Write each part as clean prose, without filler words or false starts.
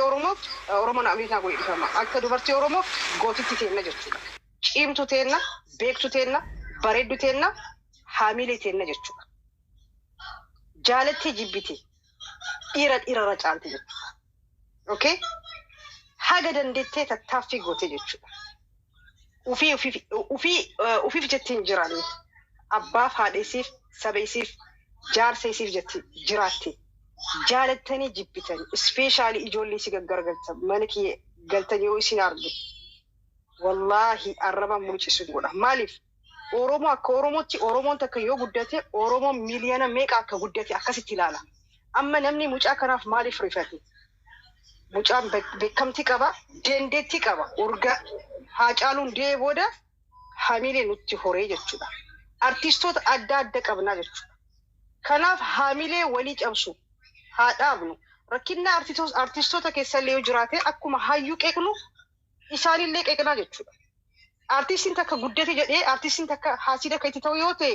Oromoo Oromoon Ameerikaa godhe dhifama. Akka dubartii Oromoo gootitti teenna jechuudha. Ciimtu teenna, beektu teenna, bareeddu teenna, haamilee teenna jechuudha. Jaalattee jibbite dhiira dhiirarra caalte jechuudha. Okay? Haga dandeettee tattaaffii goote jechuudha. Ufii ufii ufiif jettee hin jiraanne. Abbaaf haadha isiif, saba isiif, jaarsa isiif jette jiraatte. Jaalattanii jibbitanii, especially ijoollee isii gaggaragaltan mana kiyya galtan yoo isin arge wallaahi arraba mucisu godha. Maaliif? Oromoo akka Oromootti Oromoon takka yoo guddate Oromoon miiliyoona meeqa akka guddate akkasitti ilaala. Amma namni mucaa kanaaf maaliif rifate? Mucaan beekamtii qaba, dandeettii qaba. Urga Haacaaluun du'ee booda hamilee nutti horee jechuudha. Artistoota adda adda qabnaa jechuudha. Kanaaf hamilee walii cabsu haa dhaabnu. Rakkinna artistoota keessallee yoo jiraate akkuma hayyuu qeeqnu isaanillee qeeqnaa jechuudha. Artistiin takka guddate jedhee artistiin takka haasida akka itti ta'u yoo ta'e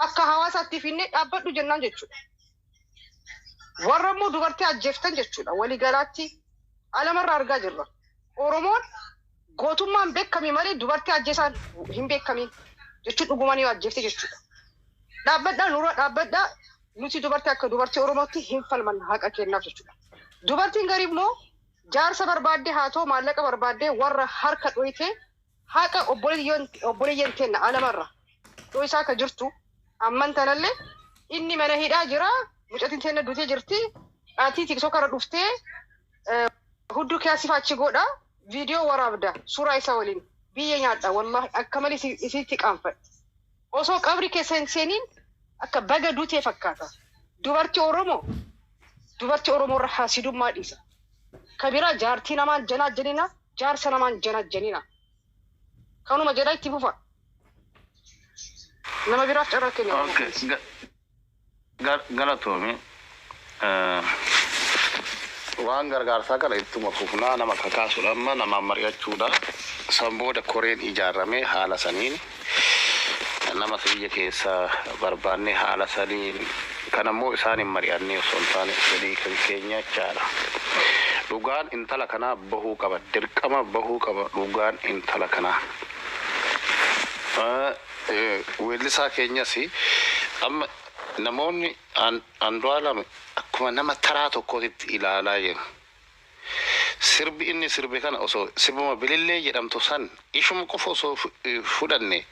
akka hawaasaatti finnee dhaabbadhu jennaan jechuudha. Warra immoo dubartii ajjeeftan jechuudha. Waliigalaatti alamarraa argaa jirra. Oromoon gootummaan beekame malee dubartii ajjeesaan hin beekamin jechuun dhugumaan yoo ajjeefte jechuudha. Dhaabbadhaa, nurra dhaabbadhaa, nuti dubartii akka dubartii Oromootti hin falman haqa kennaaf jechuudha. Dubartiin garii immoo jaarsa barbaaddee haa ta'u maallaqa barbaaddee warra harka dhoyitee haqa obboleeyyan kenna alamarra dho'isaa akka jirtu amman tanallee inni mana hidhaa jira, mucatiin teenna duutee jirti, ati TikTok irra dhuftee hudduu kee asii achi godha, viidiyoo waraabda suuraa isaa waliin biyya nyaadha. Wallahi akka malee isitti qaanfadhe. Osoo qabri keessa hin seeniin akka baga duutee fakkaata. Dubartii Oromoo, dubartii Oromoo irra hasidummaa dhiisa. Kabiraa jaartii namaan janaa janina, jaarsa namaan janaa janina. Kanuma jedha, itti fufa. Nama biraaf carraa kenna. Okay, galatoomi. Waan gargaarsaa kana ittuma fufnaa, nama kakaasuudha, amma namaan mari'achuudha. San booda koreen ijaaramee haala saniin nama biyya keessa barbaannee haala saniin kan ammoo isaan hin mari'annee osoo hin taane fedhii kan keenya jechaadha. Dhugaan intala kanaa bahuu qaba. Dirqama bahuu qaba dhugaan intala kanaa. Weellisaa keenyas amma namoonni Andu'aalam akkuma nama taraa tokkootitti ilaalaa jiru. Sirbi inni sirbe kana osoo sirbuma Bilillee jedhamtu san ishuma qofa osoo fudhanne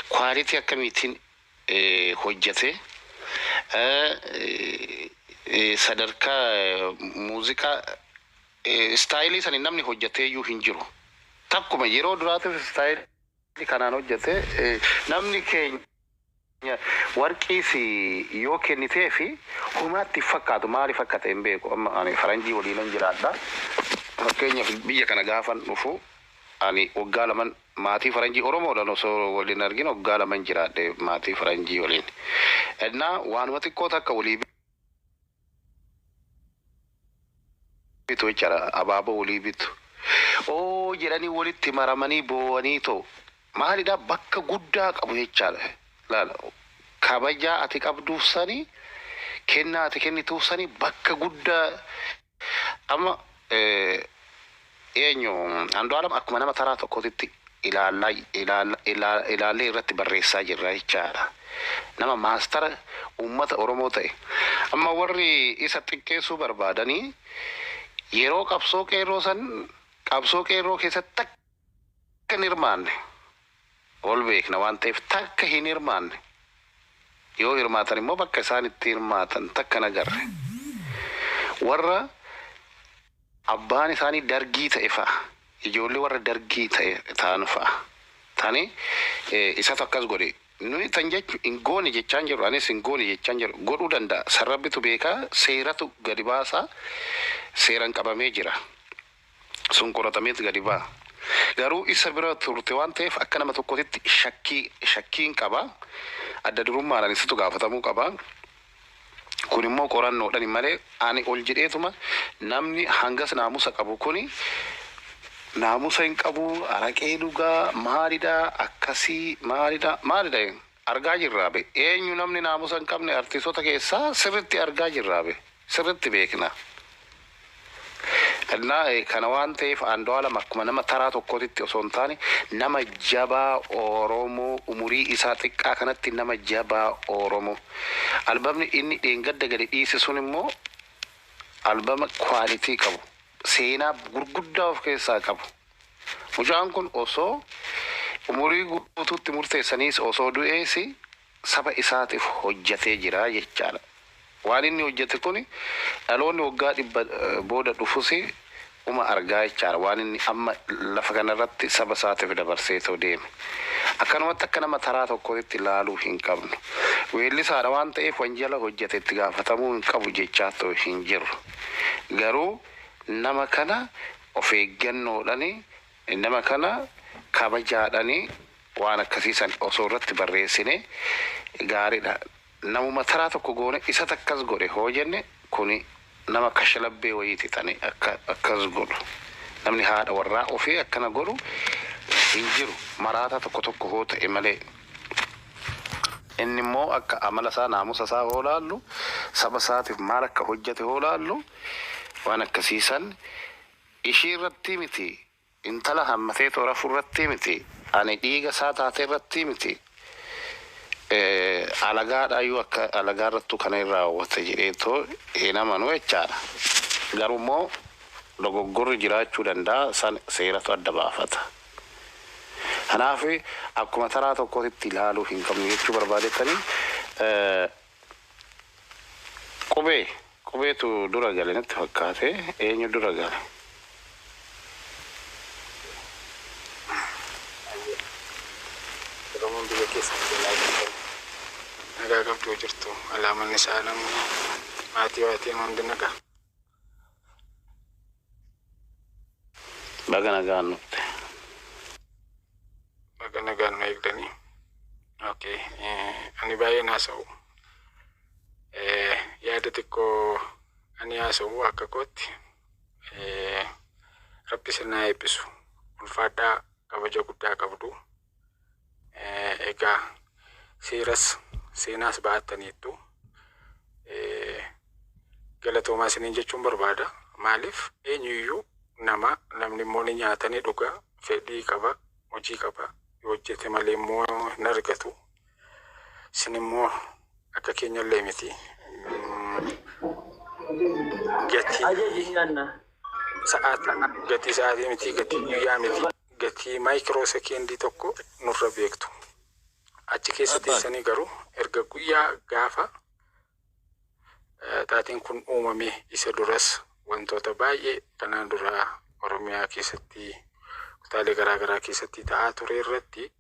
quality akkamiitiin hojjete, sadarkaa muuziqaa style sani namni hojjetee iyyuu hin jiru. Takkuma yeroo duraatiif style kanaan hojjete namni keenya warqiis yoo kennitee fi homaatti fakkaatu maaliif akka ta'e hin beeku. Amma ani faranjii waliinan jiraadha. Fakkeenyaaf biyya kana gaafan dhufu ani waggaa 2n maatii faranjii Oromoodhaan osoo waliin argin waggaa 2n jiraadhe maatii faranjii waliin. Innaa waanuma xiqqoo takka walii bitu jechaadha. Abaaboo walii bitu. Oo jedhanii walitti maramanii boo'anii ta'u. Maalidhaa, bakka guddaa qabu jechaadha. Laala, kabajaa ati qabduuf sanii, kennaa ati kennituuf sanii bakka guddaa. Amma eenyu, Andu'aalam akkuma nama taraa tokkootitti ilaallaa ilaallee irratti barreessaa jirra jechaadha. Nama master uummata Oromoo ta'e. Amma warri isa xiqqeessuu barbaadanii yeroo qabsoo qeerroo san qabsoo qeerroo keessatti takka hin hirmaanne, ol beekna waan ta'eef takka hin hirmaanne. Yoo hirmaatan immoo bakka isaan itti hirmaatan takka nagarre. Warra abbaan isaanii dargii ta'e fa'a. Ijoollee warra dargii ta'e ta'an fa'a. Tani isatu akkas godhe. Nuyi tan jechu hin goone jechaan jiru, anis hin goone jechaan jiru. Godhuu danda'a. Sarrabbitu beekaa, seeratu gadi baasaa, seeran qabamee jira. Sun qoratameet gadi ba'a. Garuu isa bira turte waan ta'eef akka nama tokkotitti shakkii shakkiin qaba. Adda durummaadhaan isatu gaafatamuu qaba. Kun immoo qorannoodhaan malee ani ol jedheetuma namni hangas naamusa qabu kuni naamusa hin qabu, araqee dhugaa, maalidha, akkasii, maalidha, maalidha, argaa jirraa be. Eenyu namni naamusa hin qabne artistoota keessaa sirritti argaa jirraa be, sirritti beekna. Innaa kana waan ta'eef Andu'aalam akkuma nama taraa tokkootitti osoo hin taane nama jabaa Oromoo umurii isaa xiqqaa kanatti nama jabaa Oromoo. Albamni inni dheengadda gadi dhiise sun immoo albama quality qabu. Seenaa gurguddaa of keessaa qabu. Mucaan kun osoo umurii guutuutti murteessaniis osoo du'ees saba isaatiif hojjetee jira jechaadha. Waan inni hojjete kun dhaloonni waggaa 100 booda dhufus uma argaa jechaadha. Waan inni amma lafa kanarratti saba isaatiif dabarseetoo deeme. Akkanumatti akka nama taraa tokkootitti ilaaluu hin qabnu. Weellisaadha waan ta'eef wanjala hojjete itti gaafatamuu hin qabu jechaa ta'u hin jirru. Garuu nama kana of eeggannoodhaan nama kana kabajaadhaan waan akkasii san osoo irratti barreessine gaariidha. Namuma taraa tokko goone isatu akkas godhe hoo jenne kuni nama kashalabbee wayiiti tani akka akkas godhu. Namni haadha warraa ofii akkana godhu hin jiru. Maraataa tokko tokko hoo ta'e malee. Inni immoo akka amala isaa naamusa isaa hoo laallu saba isaatiif maal akka hojjete hoo laallu waan akkasii san ishii irratti miti intala hammatee toora irratti miti ani dhiiga isaa taate irratti miti alagaadhaayyuu akka alagaa irrattuu kana irraa raawwate jedheetoo hin amanu jechaadha. Garuu immoo dogoggorri jiraachuu danda'a san seeratu adda baafata. Kanaaf akkuma taraa tokkootitti ilaaluu hin qabnu jechuu barbaadettanii qubee qubeetu dura gale natti fakkaate eenyu dura gale? Oromoon biyya keessatti nagaa nagaa qabdu jirtu alaamanni isaa namni maatii waatiin hundi nagaa. Baga nagaan dhufte. Baga nagaan nu eegdanii. Okay. Ani baay'een haasa'u. Yaada xiqqoo ani haasa'u akka kootti Rabbi isin haa eebbisu. Ulfaadhaa kabaja guddaa qabdu. Egaa seeras seenaas ba'attaniittu. Galatoomaa isiniin jechuun barbaada. Maaliif eenyuyyuu nama namni immoo ni nyaata ni dhuga fedhii qaba hojii qaba yoo hojjete malee immoo hin argatu. Isin immoo akka keenyallee miti. Gatii Ajaji nyaanna. sa'aatii gatii sa'aatii miti gatii guyyaa miti gatii maayikiroo sekeendii tokko nurra beektu. Achi keessa teessanii garuu erga guyyaa gaafa taateen kun uumame isa duras wantoota baay'ee kanaan dura Oromiyaa keessatti kutaalee garaa garaa keessatti ta'aa ture irratti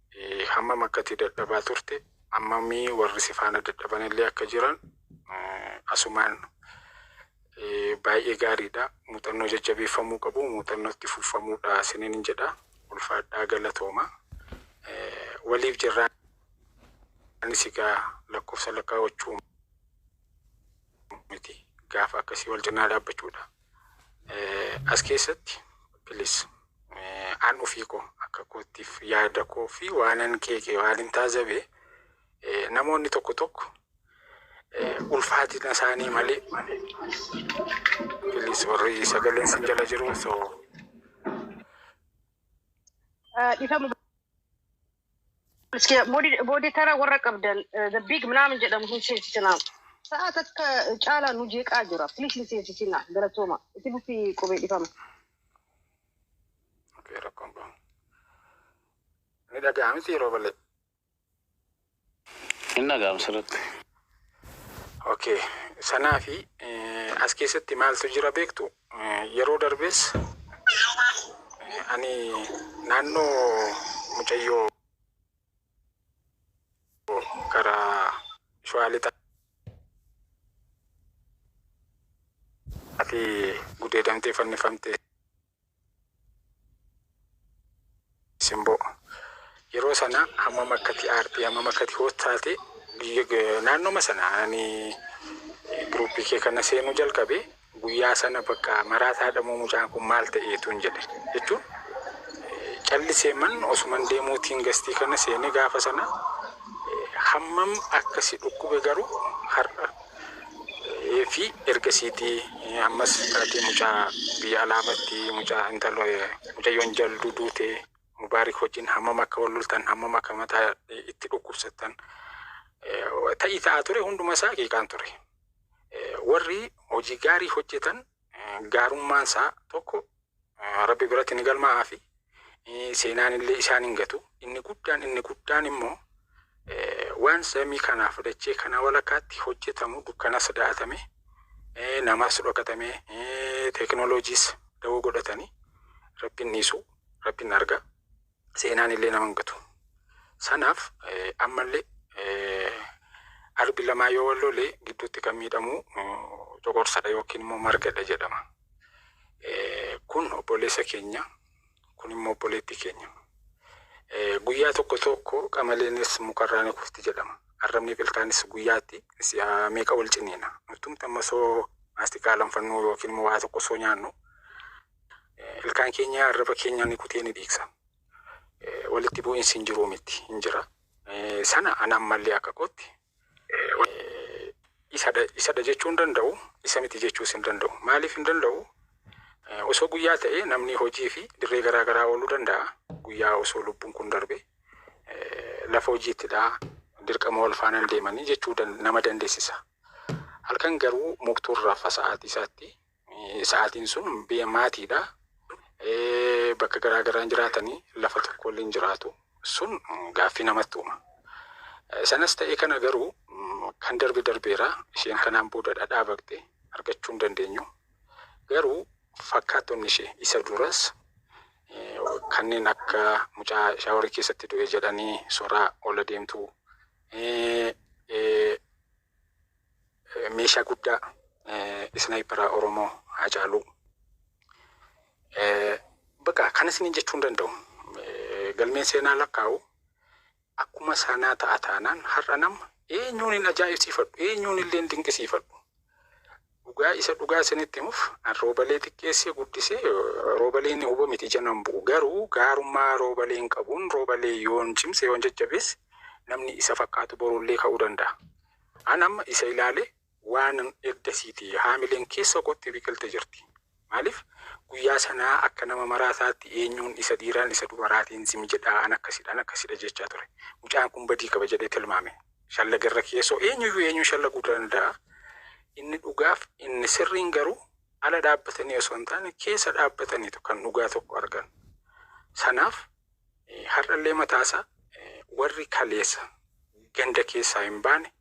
hammam akka itti dadhabaa turte hammamii warri si faana dadhaban illee akka jiran asumaan baay'ee gaariidha. Muuxannoo jajjabeeffamuu qabu, muuxannoo itti fufamuudha isiniin hin jedha. Ulfaadhaa galatooma. Waliif jirraa anis egaa lakkoofsa lakkaawwachuu miti gaafa akkasii wal cinaa dhaabbachuudha. As keessatti please an ofii koo akka koottiif yaada koo fi waanan keeke waan taazabe namoonni tokko tokko ulfaatina isaanii malee please warri sagaleen sin jala jiru so Dhiifama boodii tara warra qabdan the big ምናምን jedhamu hin seensisinaa. Sa'a takka caalaa nu jeeqaa jira. Please hin seensisinaa. Galatooma. Itti fufii qubee dhifama. Okay, rakkoon qabu. Ni dhaga'ama miti yeroo bal'ee. Inni dhaga'ama sirriitti. Okay, sanaa fi as keessatti maaltu jira beektu yeroo darbees ani naannoo mucayyoo karaa shawaa lixaati gudeedamtee fannifamte simboo yeroo sana hammam akkati aartii hammam akkati hottaate biyya naannoma sana ani giruuppii kee kana seenuu jalqabe guyyaa sana bakka maraataa dhamuu mucaan kun maal ta'eetu hin jedhe jechuun callisee man osuman deemuutiin gastii kana seenee gaafa sana hammam akkasi dhukkube garuu har'a Fi ergasiitii ammas taatee mucaa biyya alaamatti mucaa intala mucayyoon jalduu duute Mubaarik wajjin hammam akka wal loltan, hammam akka mataa itti dhukkubsattan, ta'ii ta'aa ture hunduma isaa qeeqaan ture. Warri hojii gaarii hojjetan gaarummaan isaa tokko Rabbi biratti ni galmaa'aa fi seenaan illee isaan hin gatu. Inni guddaan immoo waan samii kanaaf dachee kana walakkaatti hojjetamu dukkanas da'atame, namas dhokatame, teekinooloojiis da'oo godhatanii, Rabbiin dhiisu, Rabbiin arga, seenaan illee nama hin gatu. Sanaaf ammallee arbi lamaa yoo wal lole gidduutti kan miidhamu coqorsadha yookiin immoo margadha jedhama. Kun obboleessa keenya, kun immoo obboleettii keenya. Guyyaa tokko tokko qamaleenis mukarraa ni kufti jedhama. Arrabni ilkaanis guyyaatti si'a meeqa wal ciniina. Nutumti amma soo maastikaa lanfannuu yookiin immoo waa tokko soo nyaannu ilkaan keenya arraba keenya ni kutee ni dhiigsa. Walitti bu'iinsi hin jiru miti, hin jira. Sana ana ammallee akka kootti isadha jechuu hin danda'u, isa miti jechuus hin danda'u. Maaliif hin danda'u? Osoo guyyaa ta'e namni hojii fi dirree garaa garaa ooluu danda'a. Guyyaa osoo lubbuun kun darbe lafa hojiittidha, dirqama wal faana deemanii jechuu nama dandeessisa. Halkan garuu muktuurraa sa'aatii isaatti, sa'aatiin sun maatiidha. Bakka garaa garaan jiraatanii lafa tokko illee hin jiraatu. Sun gaaffii namatti uuma. Sanas ta'e kana garuu kan darbe darbeera. Isheen kanaan booda dhadhaa baqxe argachuu hin dandeenyu. Garuu fakkaattonni ishee isa duras kanneen akka mucaa shaaworii keessatti du'e jedhanii soraa ola deemtu, meeshaa guddaa sniper Oromoo Haacaaluu. Bakka kanas isiniin jechuu hin danda'u. Galmeen seenaa lakkaa'u akkuma sanaa ta'a taanaan har'a nama eenyuun hin ajaa'ibsiifadhu, eenyuun illee hin dinqisiifadhu. Dhugaa isa dhugaa isinitti himuuf an Roobalee xiqqeessee guddisee, Roobaleen huba miti, ija nan bu'u, garuu gaarummaa Roobaleen qabuun Roobalee yoon cimse, yoon jajjabeesse, namni isa fakkaatu borullee ka'uu danda'a. An amma isa ilaale waan eddasiiti haamileen keessa kootti biqilte jirti. Maaliif guyyaa sanaa akka nama maraataatti eenyuun isa dhiiraan isa dubaraatiin sim jedhaa, an akkasidha, an akkasidha jechaa ture. Mucaan kun badii qaba jedhee tilmaame. Shallagarra keessoo eenyuyyuu eenyuun shallaguu danda'a. Inni dhugaaf inni sirriin garuu ala dhaabbatanii osoo hin taane keessa dhaabbataniitu kan dhugaa tokko argan. Sanaaf har'allee mataasaa warri kaleessa ganda keessaa hin baane,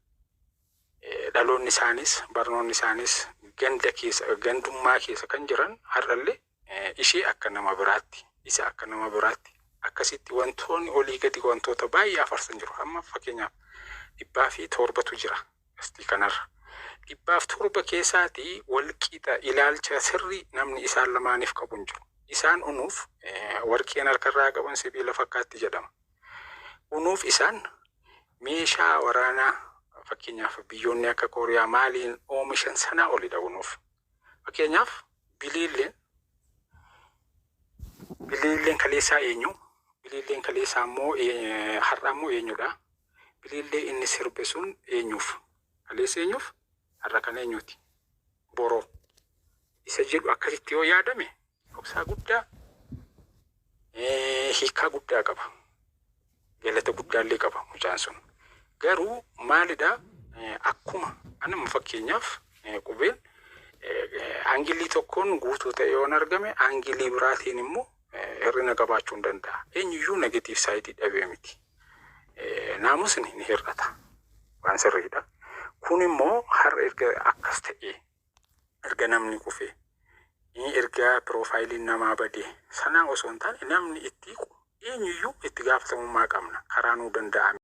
dhaloonni isaanis barnoonni isaanis ganda keessa, gandummaa keessa kan jiran, har'allee ishee akka nama biraatti, isa akka nama biraatti, akkasitti wantoonni olii gadi wantoota baay'ee afarsan jiru. Amma fakkeenyaaf 107tu jira astii kanarra. 107 keessaatii walqixa ilaalcha sirrii namni isaan lamaaniif qabu hin jiru. Isaan unuuf warqeen harkarraa qaban sibiila fakkaatti jedhama. Unuuf isaan meeshaa waraanaa fakkeenyaaf biyyoonni akka Kooriyaa maaliin oomishan sanaa olidha unuuf. Fakkeenyaaf Biliilleen kaleessaa eenyu? Biliilleen kaleessaa immoo har'aa immoo eenyudha? Biliillee inni sirbe sun eenyuuf? Kaleessa eenyuuf? Har'a kan eenyuti? Boroo. Isa jedhu akkasitti yoo yaadame dhoksaa guddaa, hiikaa guddaa qaba. Galata guddaallee qaba mucaan sun. Garuu maalidha, akkuma anuma fakkeenyaaf qubeen angle tokkoon guutuu ta'e yoon argame, angle biraatiin immoo hir'ina qabaachuu hin danda'a. Eenyuyyuu negative side dhabee miti. Naamusni ni hir'ata. Waan sirriidha. Kun immoo har'a erga akkas ta'e, erga namni kufe, erga profileiin namaa badee sanaa osoo hin taane, namni itti eenyuyyuu itti gaafatamummaa qabna karaa nuu danda'ame.